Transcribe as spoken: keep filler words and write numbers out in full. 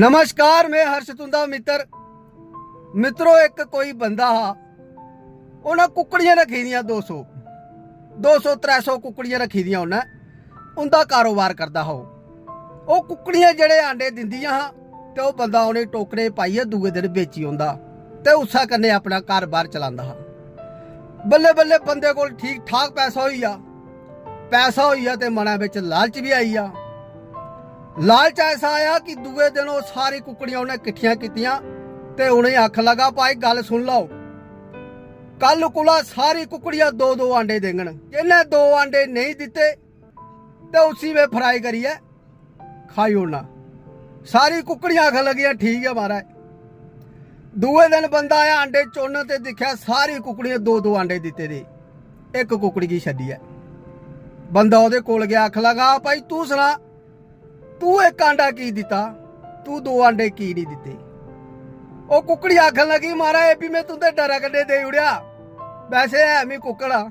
नमस्कार, में हर्ष, तुंदा मित्र। मित्रो, इक कोई बंदा हा, उन्नै कुक्कड़ियां रक्खी दियां दो सौ, दो सौ त्रै सौ कुक्कड़ियां रक्खी दियां उन्नै। उंदा कारोबार करदा हा ओह्। ओह् कुक्कड़ियां जेह्ड़े आंडे दिंदियां हा ते ओह् बंदा उ'नें टोकरे पाइयै दूए दिन बेची औंदा ते उस्सै कन्नै अपना घर-बार चलांदा हा। बल्लें-बल्लें बंदे कोल ठीक-ठाक पैसा होई गेआ। पैसा होई गेआ ते मनै बिच लालच बी आई गेआ। लालच ऐसा आया कि दूए दिन ओह् सारी कुक्कड़ियां उ'नें किट्ठियां कीतियां ते उ'नेंगी आखन लगा, "भाई, गल्ल सुन लैओ, कल कोला सारी कुक्कड़ियां दो-दो आंडे देङन। जि'न्नै दो आंडे नेईं दित्ते ते उसी में फ्राई करियै खाई ओड़ना।" सारी कुक्कड़ियां आखन लगियां, "ठीक ऐ महाराज।" दूए दिन बंदा आया आंडे चुनन ते दिक्खेआ, सारी कुक्कड़ियां दो-दो आंडे दित्ते दे, इक कुक्कड़ी गी छड्डियै। बंदा ओह्दे कोल गेआ, आखन लगा, "भाई, तू सना, तू इक आंडा की दित्ता, तू दो आंडे की निं दित्ते?" ओह् कुक्कड़ी आखन लगी, "महाराज, एह् बी में तुं'दे डरै कन्नै देई ओड़ेआ, वैसे है में कुक्कड़ आं।"